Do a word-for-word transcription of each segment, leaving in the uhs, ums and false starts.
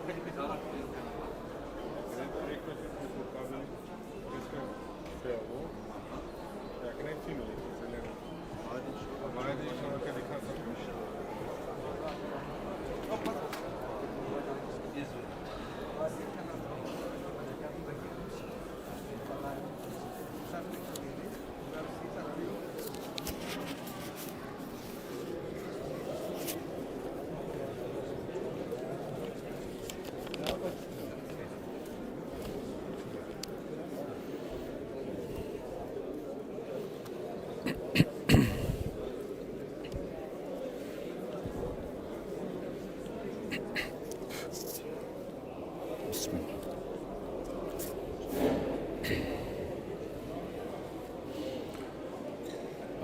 بسم الله.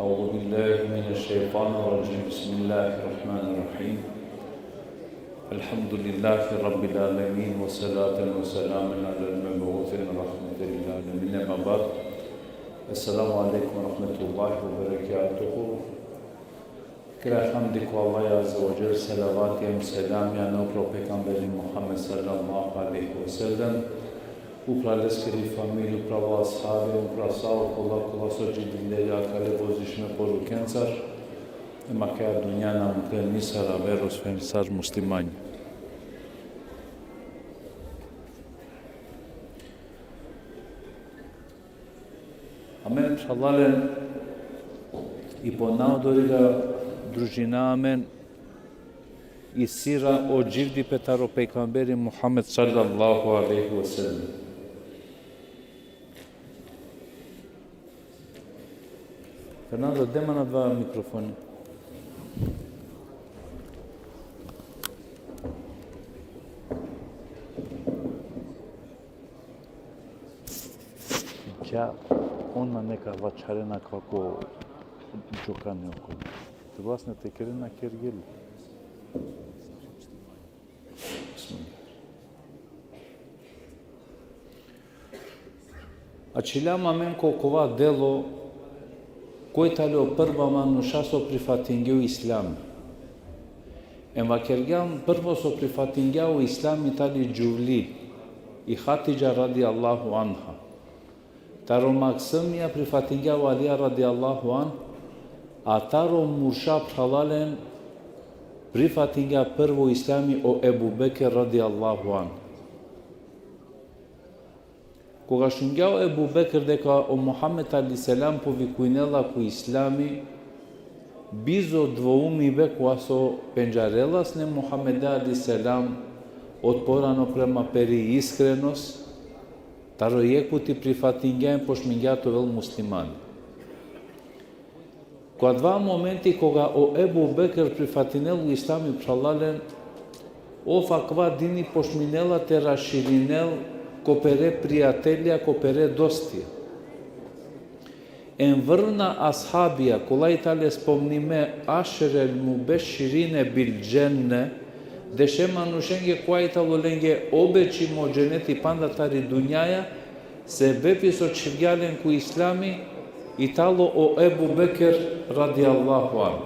أعوذ بالله من الشيطان الرجيم. بسم الله الرحمن الرحيم. الحمد لله رب العالمين، وصلاة وسلاما على المبعوث رحمة للعالمين، أما بعد. السلام عليكم ورحمة الله وبركاته. Kera hamdi ko Allah Azze ve Dželle, salavati hem selami ano upro pejgamberi Muhammed sallallahu alejhi ve sellem, upra leskeri familija, upra ashabi, upra sa okola kola so dživdile akale vozišime porukencar, hem akaja dunja na mukle nisar aver, osim sar muslimanja. Amen, phralalen, i ponaodori da družina amen i sira o dživdipe taro pejgamberi Muhammed sallallahu alejhi ve sellem. Fernando, de man adava mikrofoni. Ja, ona neka vaćarena kako džokani oko. Te vlasne te kerena kergeli. Ačhiljam amen ko kova delo, koj tali o prva manuša so prifatingje o islam. Em vakergjam, prvo so prifatingja o islami tali džuvli, i Hatidža radijallahu anha. Taro maksumija prifatingja o Alija radijallahu anh, a taro murša, phralalen, prifatingja prvo islami o Ebu Bekr radijallahu anh. Koga šungja o Ebu Bekr deka o Muhammed alejhi selam povikujnela ko islami, bizo dvoumibe kova so pendžarela sine Muhammede alejhi selam, otporano prema peri iskrenost, taro jekh puti prifatingja em počmingja te ovel musliman. Ko adava momenti koga o Ebu Bekr prifatinel o islami, phralalen, ov akava dini počminela te raširinel ko pere prijatelja, ko pere dostija. Em vrvna ashabija, kola i tale spomnime ašerel mubeširine bil dženne, deše manušenge kova i talo lenge obećimo dženeti panda tari dunjaja, sebepi so čhivgja len ko islami, i talo o Ebu Bekr radijallahu anh.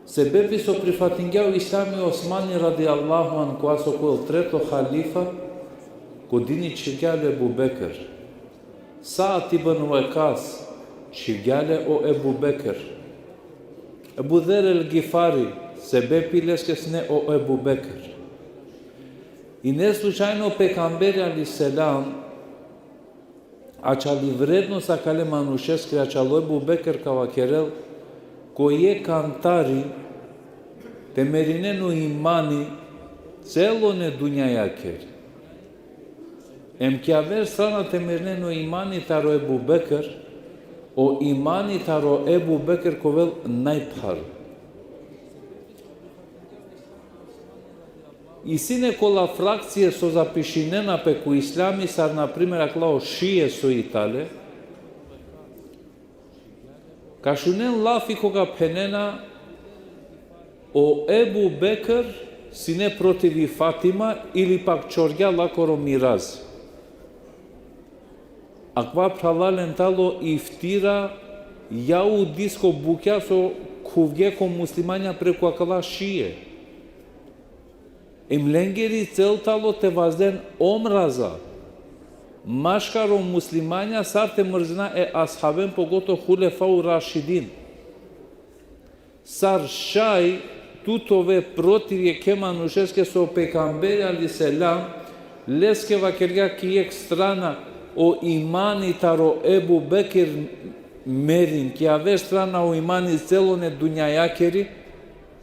Sebepi so prifatingja o islami Osmani radijallahu anh, kova so ko treto halifa, ko dini čhivgja le Ebu Bekr. Saad ibn Vekas, čhivgja le o Ebu Bekr. Ebu Dher el Gifari, sebepi leske sine o Ebu Bekr. I ne slučajno pejgamberi alejhi selam, ačhali vrednost akale manušeskiri, ačhalo Ebu Bekr ka vakerel, ko jekh kantari te merinen o imani celone dunjajakeri. Em ki aver strana te merinen o imani taro Ebu Bekr, o imani taro Ebu Bekr ka ovel najpharo. I sine kola frakcije so zapišinena pe ko islami, sar na primer akala o šije so i tale, ka šunen lafi koga phenena o Ebu Bekr sine protiv i Fatima ili pak čorgja lakoro miraz. Akava, phralalen, talo iftira jahudisko bukja so khuvgje ko muslimanja preku akala šije. Em lengeri cel talo te vazden omraza maškaro muslimanja, sar te mrzina e ashaben, pogotovo hulefau rašidin. Sar šaj tu te ove protiv jekhe manušeske so pejgamberi alejhi selam, leske vakergja ki jekh strana o imani taro Ebu Bekir merin, ki aver strana o imani celone dunjajakeri,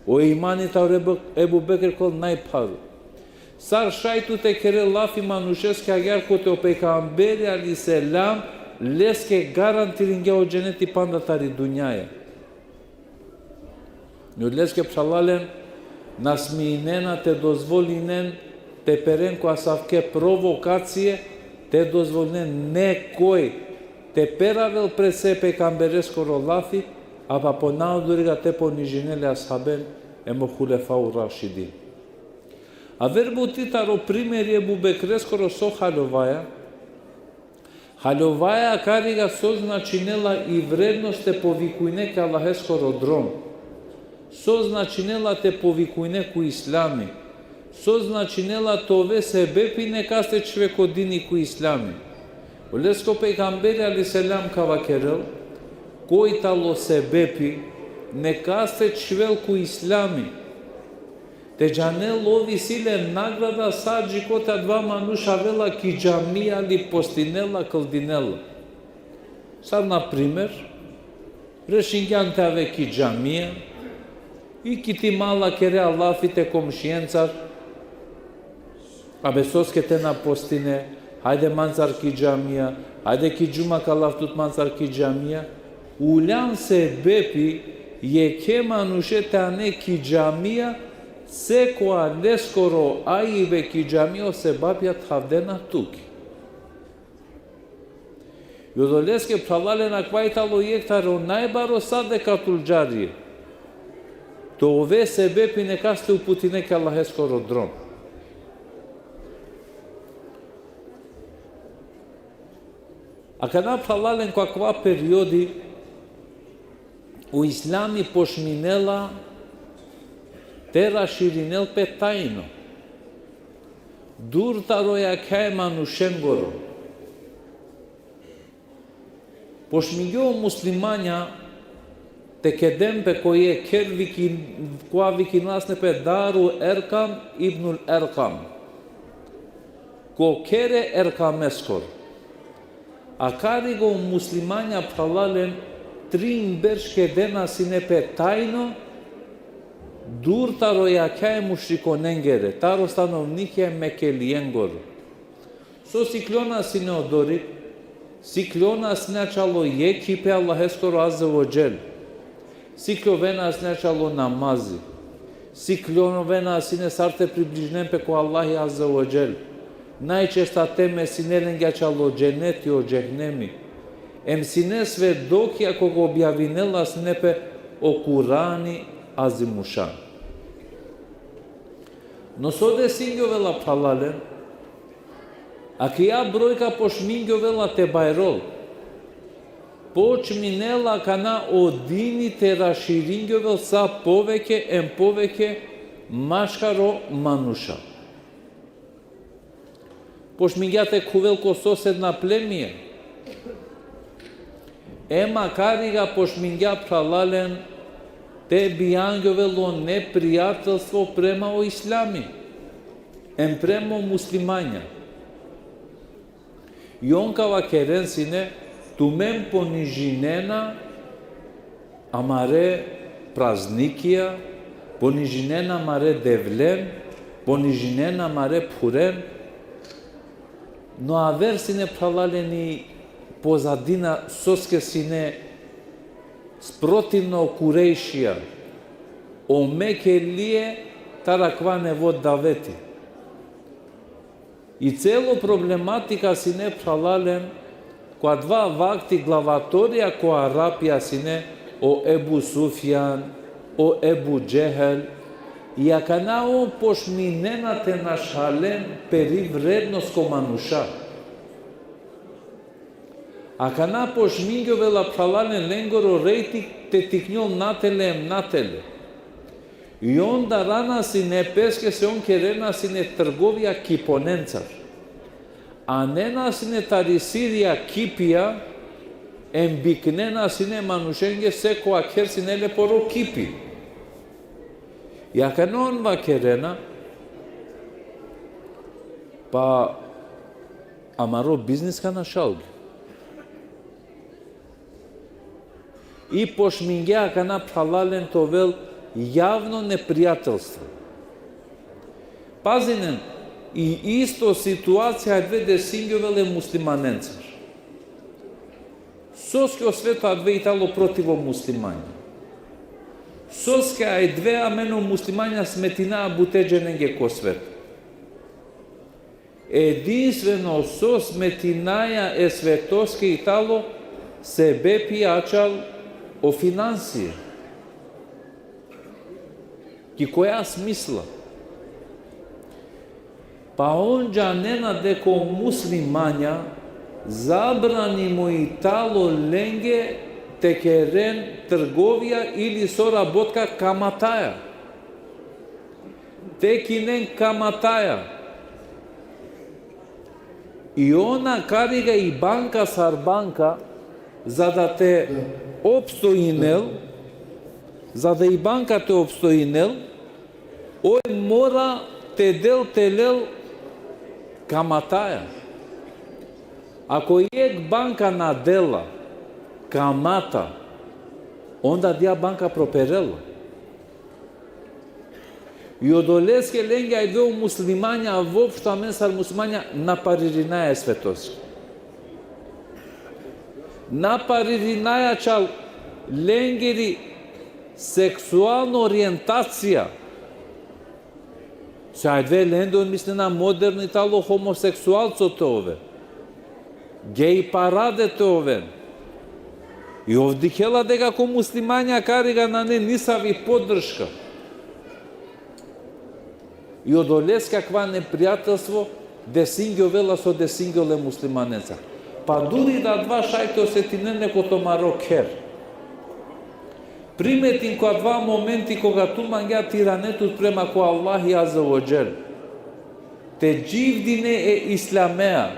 o imani taro Ebu, Ebu Bekir kol najpharu. Sar šaj tu te kere lafi manušeske agjaar kote o pejgamberi alejhi selam leske garantiringja o dženeti panda tari dunjaja. I odoleske phralalen, na sminena te dozvolinen te peren ko asavke provokacije, te dozvolinen nekoj te peravel pred se pejgambereskoro lafi, a pa ponaodoriga te ponižinel e ashaben em o hulefau rašidin. Aver buti taro primeri e Ebu Bekreskoro so haljovaja, haljovaja akariga so značinela i vrednost te povikujne ke Allaheskoro drom. So značinela te povikujne ko islami. So značinela te ove sebepi nekaste čhve ko dini ko islami. Oleske o pejgamberi alejhi selam ka vakerel, koj talo sebepi nekaste čhvel ko islami. Te džanel ov isi le nagrada sa dži kote adava manuš avela ki džamija li postinela, kldinela. Sar na primer, rešingjan te ave ki džamija, i ki ti mala kerea lafi te komšijencar, abe soske te na postine, hajde mancar ki džamija, hajde ki džuma ka lav tut mancar ki džamija, uljan sebepi jekhe manuše te ane ki džamija, se ko aleskoro ajbe ki džamija o sebapja te avdena tuke. I odoleske phralalen akava i talo jekh taro najbaro sadekatul džarije. Te ove sebepi nekaste uputine ke Allaheskoro drom. Akana phralalen ko akava periodi, o islami pošminela te raširinel pe tajno. Dur taro jakha e manušengoro. Pošmingjo muslimanja te keden pe ko jekh kher vikin-, kova vikinela sine pe Daru Erkam ibnul Erkam. Ko kher e Erkameskoro. Akariga o muslimanja phralalen trin berš kedena sine pe tajno, dur taro jakha e mušrikonengere, taro stanovnikija e Mekelijengoro. So sikljona sine odori? Sikljona sine ačhalo jekhipe Allaheskoro azze ve dželle. Sikljovena sine ačhalo namazi. Sikljovena sine sar te približinen pe ko Allahi azze ve dželle. Najčešta teme sine lenge ačhalo dženeti, o džehenemi. Em sine svedokija koga objavinela sine pe o Kurani azimušan. No so desingjovela phralalen, akaja brojka pošmingjovela te bajrol. Počminela akana o dini te raširingjovel sa poveke em poveke maškaro manuša. Pošmingja te khuvel ko sosedna plemija. Em akariga pošmingja phralalen te bijangjovel o neprijatelstvo prema o islami. Em prema o muslimanja. I on ka vakeren sine, tumen ponižinena amare praznikija, ponižinena amare devlen, ponižinena amare phuren. No aver sine phralalen i pozadina soske sine sprotivno Kurejšija, o Mekelije taro akava nevo daveti. I celo problematika sine phralalen, ko adava vakti glavatorija ko Arapija sine o Ebu Sufjan, o Ebu Džehel, i akana on pošminena te našalen peri vrednost ko manuša. Akana pošmingjovela phralalen lengoro rejting te tiknjol natele em natele. I on darana sine peske se on kerena sine trgovija kiponencar. Anena sine tari Sirija kipija, em biknena sine manušenge, seko akher sine le poro kipi. I akana on vakerena, pa amaro biznis kana šalgi. I pošmingja akana, phralalen, te ovel javno neprijatelstvo. Pazinen, i isto situacija adve desingjovel e muslimanencar. Soske o sveto adve i talo protiv o muslimanja? Soske adve amen o muslimanja smetina bute dženenge ko sveto? Edinstveno so smetinaja e svetoske i talo sebepi ačal o finansije. Ki koja smisla? Pa on džanena deka o muslimanja zabranimo i talo lenge te keren trgovija ili so rabotka kamataja. Te kinen kamataja. I ona kariga i banka sar banka, za da te opstojinel, za da i banka te opstojinel, oj mora te del te lel kamataja. Ako jekh banka na dela kamata, onda dija banka properela. I odoleske lenge adve o muslimanja, voopšto amen sar muslimanja, na paririnaja e svetoske. Na paririnaja ačal lengiri seksualno orijentacija. Se adve lende on mislina moderno i talo homoseksualco te ove. Gej parade te oven. I ov dikhela deka ko muslimanja kariga nane nisavi podrška. I odoleske akava neprijatelstvo desingjovela so desingjol e muslimanenca. Pa duri da adva šaj te osetinen le ko tumaro kher. Primetin ko adva momenti koga tu mangea te irane tut prema ko Allahi Azze ve Dželle, te dživdine e islamea,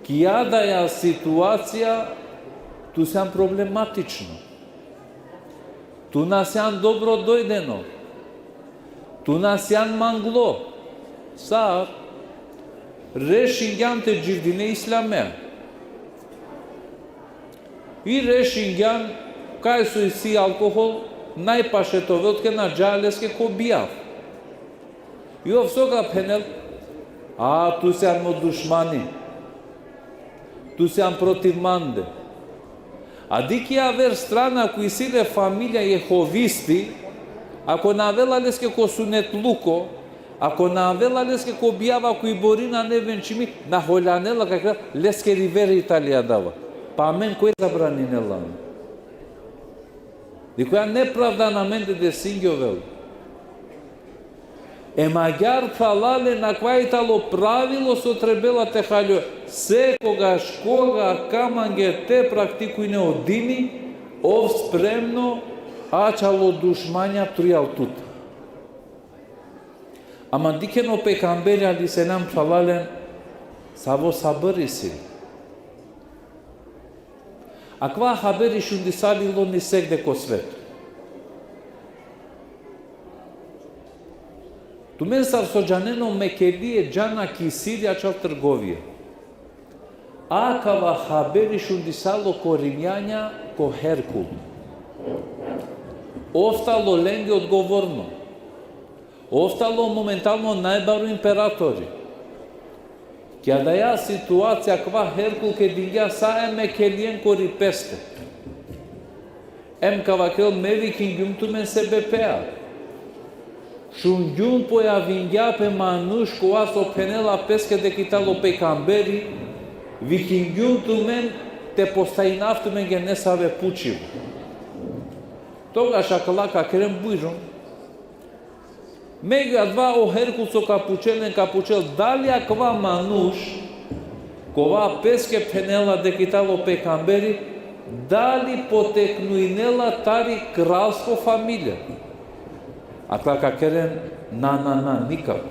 ki adaja situacija tu sian problematično. Tu na sian dobro dojdeno. Tu na sian manglo. Sar? Rešingjan te dživdine islamea. I rešingjan, kaj so isi alkohol, najpaše te ovel tuke, na dža leske ko bijav. I ov so ka phenel? A, tu sian mo dušmani. Tu sian protiv mande. A dikh i aver strana, ako isi le familija jehovisti, ako na avela leske ko sunetluko, ako na avela leske ko bijav, ako iborina nevenčimi, na holjanela, ka kerel, leskeri vera i tali adava. Pa amen koj zabraninela amen? Dikh koja nepravda amende desingjovel. Em agjaar, phralalen, akava i talo pravilo so trebela te haljol. Sekogaš koga ka mange te praktikujne o dini, ov spremno ačhal o dušmanja trujal tut. Ama dikhen o pejgamberi alejhi selam, phralalen, savo sabri isi. Akava haberi šundisali loni sekde ko sveto. Tumen sar so džanen o Mekelije džana ki Sirija ačhal trgovija. Akava haberi šundisalo ko Rimjanja, ko Herkul. Ov talo lenge odgovorno. Ov talo momentalno najbaro imperatori. Ki adaja situacija akava Herkul kedingja sa e Mekelijen kori peste. Em ka vakerel, me vikingjum tumen sebepea. Šungjum pojavingja pe manuš kova so phenela peske deka i talo pejgamberi, vikingjum tumen te postajinav tumenge nesave pučiba. Togaš akala ka keren bujrum. Megju adava o Herkul so ka pučel len, ka pučel dali akava manuš, kova peske phenela deka i talo pejgamberi, dali poteknuinela tari kralsko familija. Akala ka keren: „Na, na, na, nikako.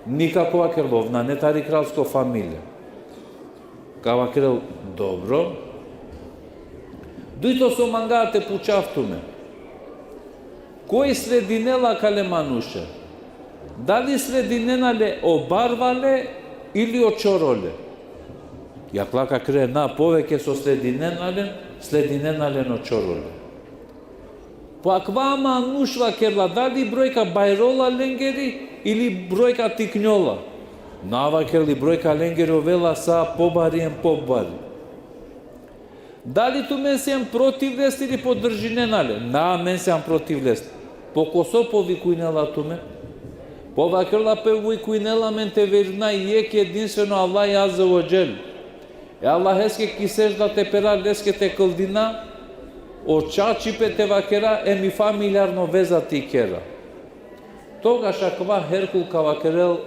Nikako”, vakerel, „ov nane tari kralsko familija.” Ka vakerel: „Dobro. Dujto so manga te pučav tumen. Koj sledinela akale manuše? Dali sledinena le o barvale ili o čorole?” I akala ka keren: „Na, poveke so sledinena len, sledinena len o čorole.” „Po akava manuš”, vakerela, „dali brojka bajrola lengeri ili brojka tiknjola?” „Na”, vakerel, „i brojka lengeri ovela sa pobari em pobari.” „Dali tumen sien protiv leste ili podržinena le?” „Na, amen siam protiv leste.” „Po koso povikujnela tumen?” „Po”, vakerela, „povikujnela amen te verujna jekh edinstveno Allah Azze ve Dželle. E Allaheske ki sedžda te pera, leske te kldina, o čačipe te vakera, em i familijarno veza te ikera.” Togaš akava Herkul ka vakerel,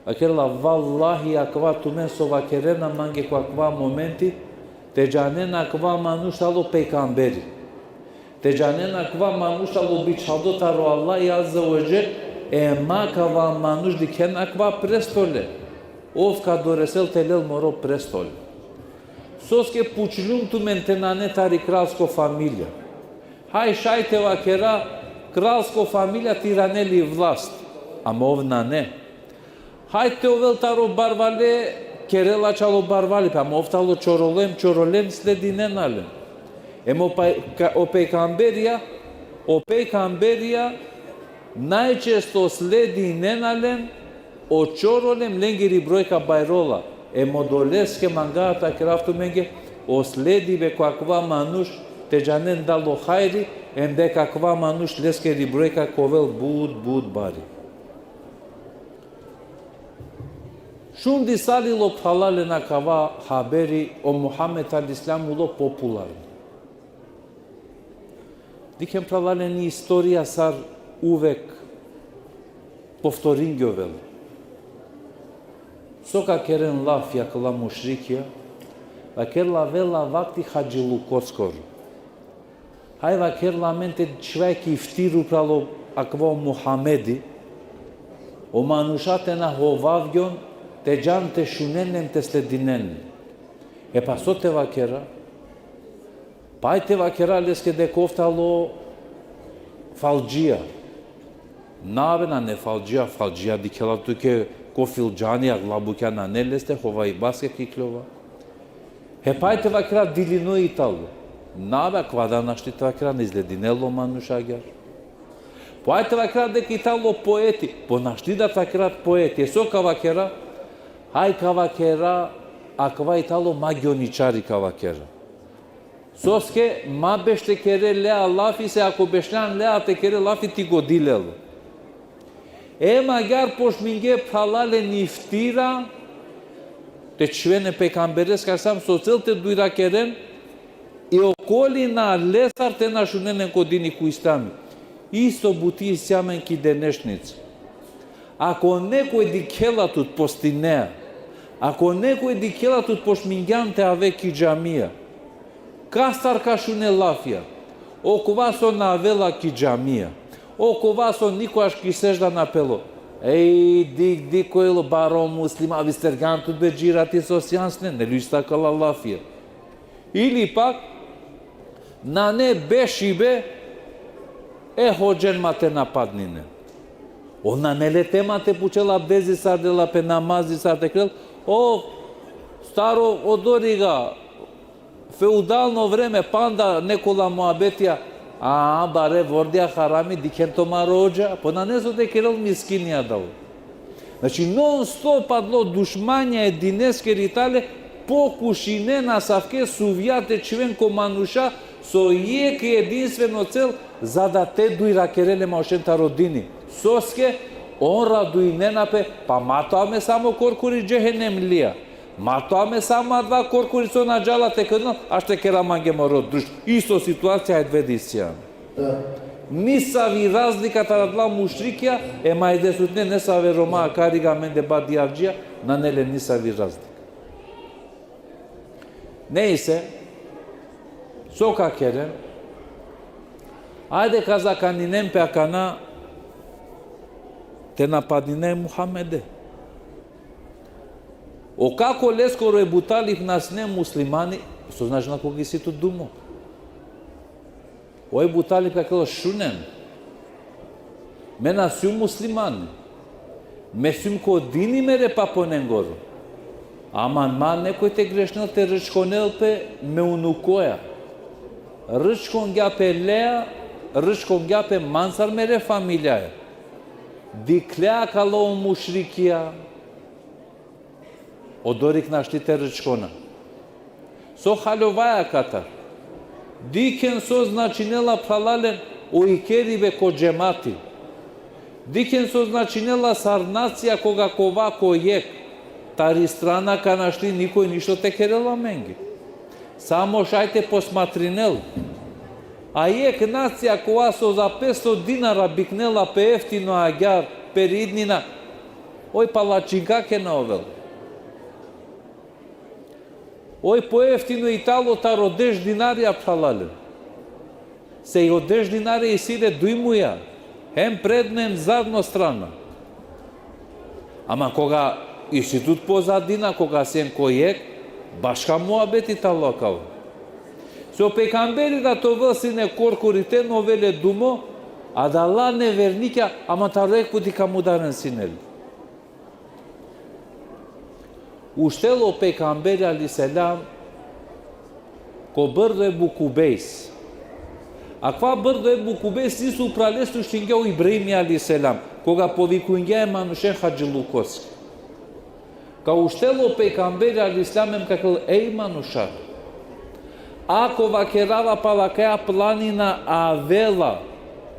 vakerela: „Vallahi, akava tumen so vakerena mange ko akava momenti, te džanen akava manuš tano pejgamberi. Te džanen akava manuš tano bičhaldo taro Allah Azze ve Dželle, em akava manuš dikhen akava prestole. Ov ka doresel te lel moro prestol. Soske pučlum tumen te nane tari kralsko familija. Haj, šaj te vakera, kralsko familija te irane li vlast. Ama ov nane. Haj te ovel taro barvale, kerela čalo barvale, ama ov tano čorole, em čorole sledinena len. Em o paj-, ka-, o pejgamberija, o pejgamberija najčesto sledinena len o čorole, em lengiri brojka bajrola. Em odoleske manga te vakerav tumenge, o sledibe ko akava manuš te džanen dali o hajri, em deka akava manuš leskiri brojka ka ovel but, but bari. Šun disali ulo, phralalen, akava haberi, o Muhammed alejhi selam ulo popularno. Dikhen, phralalen, i istorija sar uvek povtoringjovela. So ka keren lafi akala mušrikija, vakerela, avela vakti hadžilukoskoro. Haj, vakerela, amen te čhiva jekh iftir upral akava o Muhamedi, o manuša te na hovavgjon, te džan te šunen em te sledinen. E pa so te vakera? Pa haj te vakera leske deka ov tano faldžija. Na be, nane faldžija, faldžija dikhela tuke ko fildžani, akala bukja nane leste, hovaibaske ka ikljova. E pa haj te vakera dilino i tano. Na be, akava da našti te vakera, na izgledinela o manuš agjaar. Po haj te vakera deka i tano poeti, po našti da te vakera poeti, e so ka vakera? Haj ka vakera, akava i tano magioničari, ka vakera. Soske ma beš te kere lea lafi, se ako bešljan lea te kere lafi, ti godi lel. Em agjaar počminge, phralalen, iftira te čhiven e pejgambereske alejhi selam, so cel te dujrakeren, i okolina lestar te na šunen ko dini, ko islami. Isto buti isi amen ki denešnica. Ako nekoj dikhela tut postinea, ako nekoj dikhela tut počmingjan te ave ki džamija, kastar ka šune lafija? Okova so na avela ki džamija, okova so nikogaš ki sedžda na pelo. Ej, dik, dik, koj ulo, baro musliman, vistergjan tut be džirati so sian sine, neli, ista akala lafija. Ili pak, nane bešibe e hodžen ma te napadnine. Ov nane le tema te pučel abdezi sar dela pe, namazi sar te kerel. O, staro, odoriga, feudalno vreme, panda nekola muabetija. A, bare, vordija harami, dikhen tumaro hodža, po nane so te kerel miskini adava. Znači, non stop adala dušmanja e dineskere tale pokušinena asavke suvja te čhiven ko manuša, so jekh edinstveno cel, za da te dujrakere le manušen taro dini. Soske, on radujnena pe, pa ma to ame samo korkori džehenemlija. Ma to ame samo adava korkori so na džala te klanjol, ašti te kera mange moro društvo. Isto situacija e dve disjan. Nisavi razlika taro adala mušrikija, em ajde sutne nesave Roma akariga amende badijavdžija, nane le nisavi razlika. Nejse, so ka keren? Ajde ka zakaninen pe akana te napadnina e Muhammede. O kako leskoro Ebu Talib na sine muslimani, so značinela koga isi tut dumo. O Ebu Talib vakerel: Šunen, me na sijum muslimani. Me sijum ko dini mere paponengoro. Aman ma nekoj te grešnel te rčkonel pe me unukoja. Rčkongja pe lea, rčkongja pe mancar mere familijaja. Dikhlea akala o mušrikija. Odorik našti te rčkona. So haljovaja katar. Dikhen so značinela, phralalen, o ikeribe ko džemati. Dikhen so značinela sar nacija koga ka ova ko jekh, tari strana ka našti nikoj ništo te kerel amenge. Samo šaj te posmatrinel. A jekh nacija kova so za petsto dinara biknela pe eftino agjar, pe idnina, oj palačinka kena ovel. Oj poeftino i talo taro deš dinarija, phralalen. Se i o deš dinarija isi le duj muja, hem predno hem zadno strana. Ama koga isi tut pozadina, koga sien ko jekh, baška muabeti talo akava. Se o pejgamberi da te ovel sine korkori te na ovel le dumo, adala nevernikja, ama taro jekh puti ka mudaren sine le. Uštel o pejgamberi alejhi selam ko brdo Ebu Kubejs. Akava brdo Ebu Kubejs isto upral leste uštingja o Ibrahimi alejhi selam, koga povikungja e manušen hadžilukoske. Ka uštel o pejgamberi alejhi selam hem ka vakerel: Ej manuša, ako vakerava pala akaja planina avela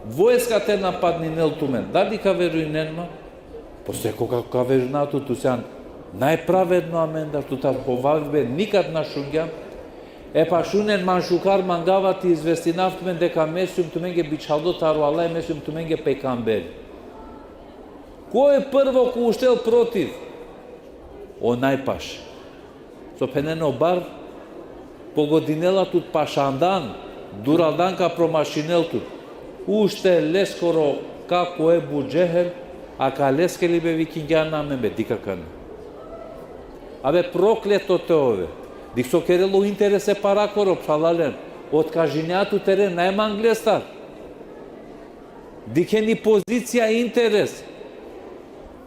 vojska te napadninel tumen, dali ka verujnen ma? Posle koga ka verujnava tut, tu sian najpravedno amendar, tutar hovavbe nikad na šungjam. E pa šunen man šukar, mangava te izvestinav tumen deka me sijum tumenge bičhalo taro Allah, me sijum tumenge pejgamberi. Koj prvo ka uštel protiv? O najpaše. So phenena o bar pogodinela tut pašandan, duraldan ka promašinel tut. Uštel leskoro kako Ebu Džehel, a ka leske li be vikingjan amen be, dikh akana. Abe prokleto te ove. Dikh so kerela o interes e parakoro, phralalen. Otkažinea tut tere najmanglestar. Dikhen i pozicija, interes.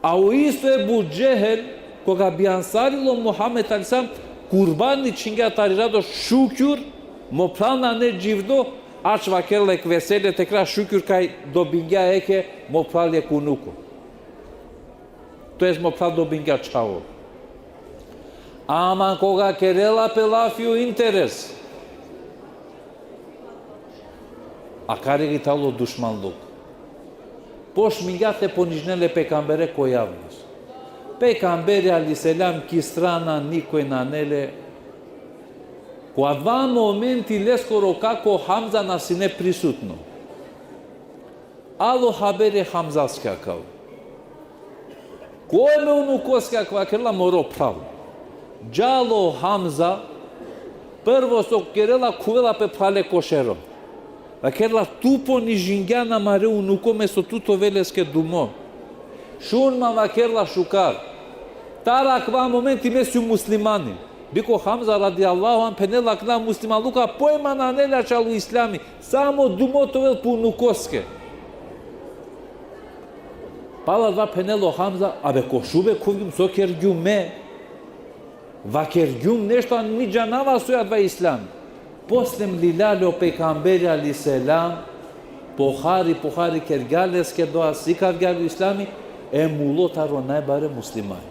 A o isto Ebu Džehel, koga bijansarilo Muhammed alejhi selam, kurbani čhingja tari radošt, šukjur, mo phral nane dživdo, ač vakerela jekh veselje te kera, šukjur kaj dobingja jekhe, mo phral jekh unuko. To jest mo phral dobingja čhavo. Ama koga kerela pe lafi o interes, akari i talo dušmanluk. Pošmingja te ponižinel e pejgambere ko javnost. Pejgamberi alejhi selam ki strana nikoj nane le. Ko adava momenti leskoro kako Hamza na sine prisutno. Alo haberi Hamzaske akava. Koj me unukoske akava? Vakerela moro phral. Džalo Hamza, prvo so kerela, khuvela pe phrale ko šero. Vakerela tu ponižingjan amare unuko, mesto tu te ove leske dumo. Šun ma, vakerela, šukar. Taro akava momenti me sijum muslimani. Biko Hamza radijallahu anh phenela akana muslimanluka pojma nane le ačhal o islami. Samo dumo te ovel pe unukoske. Pala adava phenela o Hamza, abe ko šube khuvgjum, so kergjum me? Vakergjum nešto, a ni džanava soj adava islam. Posle mlila le o pejgamberi alejhi selam, pohari, pohari kergja leske dova, sikavgja le o islami, em ulo taro najbare muslimani.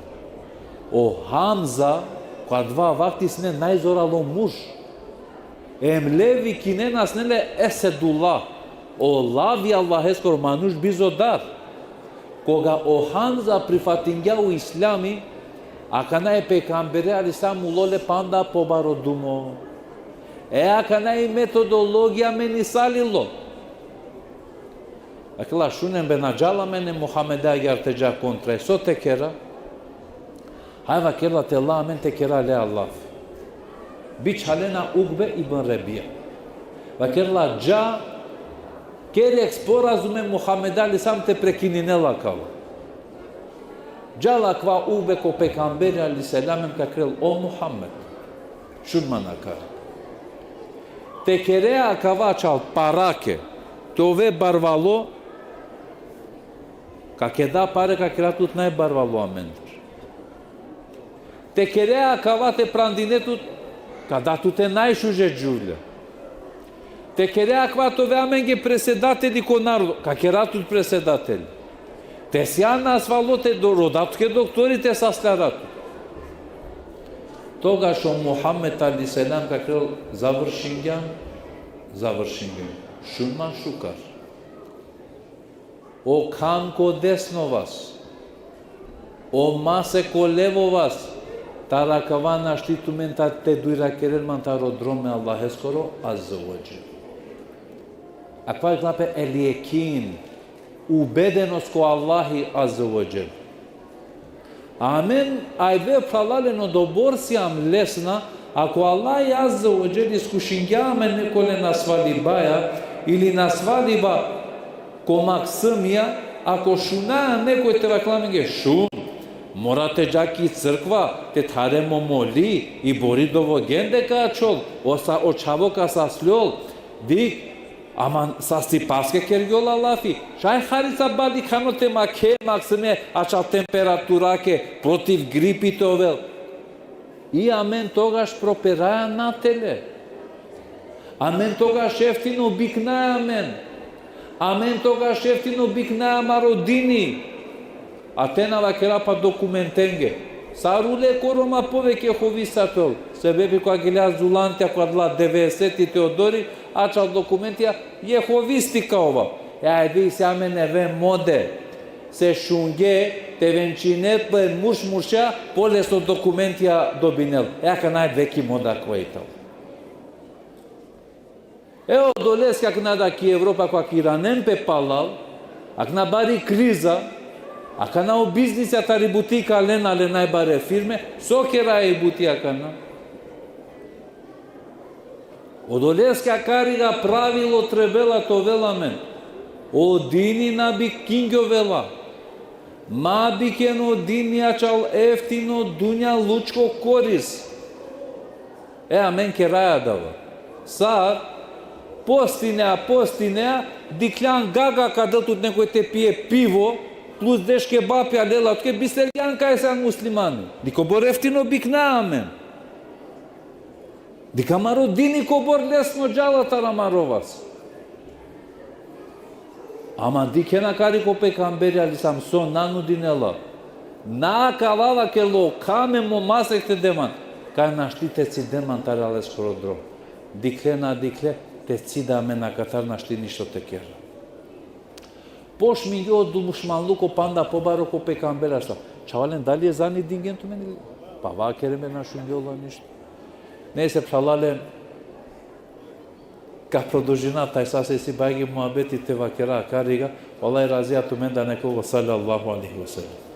O Hamza, ko adava vakti sine najzoralo murš. Em le vikinena sine le Esedullah, o lav i Allaheskoro, manuš bizo dar. Koga o Hamza prifatingja o islami, akana e pejgambere alejhi selam ulo le panda pobaro dumo. E akana i metodologija menisalilo. Vakerela šunen be, na džala amen e Muhammede agjar te dža kontra, so te kera? Haj, vakerela, te la amen te kera le lafi. Bičhalena Ukbe ibn Rebija. Vakerela dža, Kere sporazume Muhammed alejhi selam te prekininel akava. Džal akava uvbe ko pejgamberi alejhi selam em ka kerel: O Muhammed, šun man akari. Te kere akava čal parake, te ove barvalo, ka keda pare, ka kera tut najbarvalo amendar. Te kere akava te prandine tut, ka da tute najšuže džuvlja. Te kere akava te ove amenge presedateli ko narodo, ka kera tut presedateli. Te sija nasvalo, te do-, roda tuke doktori te sasljara tut. Togaš o Muhammed alejhi selam ka kerel: Završingjam, završingjam. Šun man šukar. O kham ko desno vas, o masek ko levo vas, taro akava našti tumen ta-, te dujrakeren man taro drom e Allaheskoro, azze ve dželle. Akava i kela pe el jekin, ubedenost ko Allahi, azze ve dželle. Amen, ajde, phralalen, odobor sijam lesna, ako Allah azze ve dželle iskušingja amen nekole nasvalibaja ili nasvaliba ko maksumija, ako šunaja nekoj te vakerel amenge: Šun, mora te dža ki crkva, te thare mo moli, i bori dovogende ka ačhol, o sa-, o čhavo ka sasljol, dik, ama sasipaske kergjola lafi. Šaj harica balikhano te makhe maksume, ačhal temperaturake, protiv gripi te ovel. I amen togaš properaja natele. Amen togaš eftino biknaja amen. Amen togaš eftino biknaja amaro dini. A te na vakera pa dokumentenge. Sar ule ko Roma poveke hovista te ol. Sebepi koga gelja Zulantija, koga dela devedesetite odori, ačhal dokumentija jehovisti ka ova. E, ajde, isi amen eve mode. Se šunge te venčinel pe murš murša, pole so dokumentija dobinel. E, akana e veki moda kova i tano. E, odoleske akana da ki Evropa, koga ka iranen pe palal, akana bari kriza, akana o biznisja tari buti ka lena le najbare firme, so kera i buti akana. Odoleske akariga pravilo trebela te ovel amen. O dini na bikingjovela. Ma biken o dini ačhal eftino dunjalučko koris. E, amen keraja adava. Sar, postinea, postinea, dikhljan gaga ka del tut nekoj te pije pivo, plus deš kebapja lela tuke, bistergjan kaj sian muslimani. Dik kobor eftino biknaja amen. Dik amaro dini kobor lesno džala taro amaro vas. Ama dikhen akari ko pejgamberi alejhi selam so na nudinela. Na akava vakerela: O kham em o masek te de man, kaj našti te cide man taro Allaheskoro drom. Dikhle na dikhle, te cida amen akatar, našti ništo te kera. Pošmingjo o dušmanluko panda pobaro ko pejgamberi alejhi selam. Čhavalen, dali ezani dingjen tumen ili? Pa vakeren be, na šungjola ništo. Nejse, phralalen, ka prodolžina tajsa, se isi bajgi muhabeti te vakera akariga. Allah razija tumendar, neka ovel: Sallallahu alejhi ve sellem.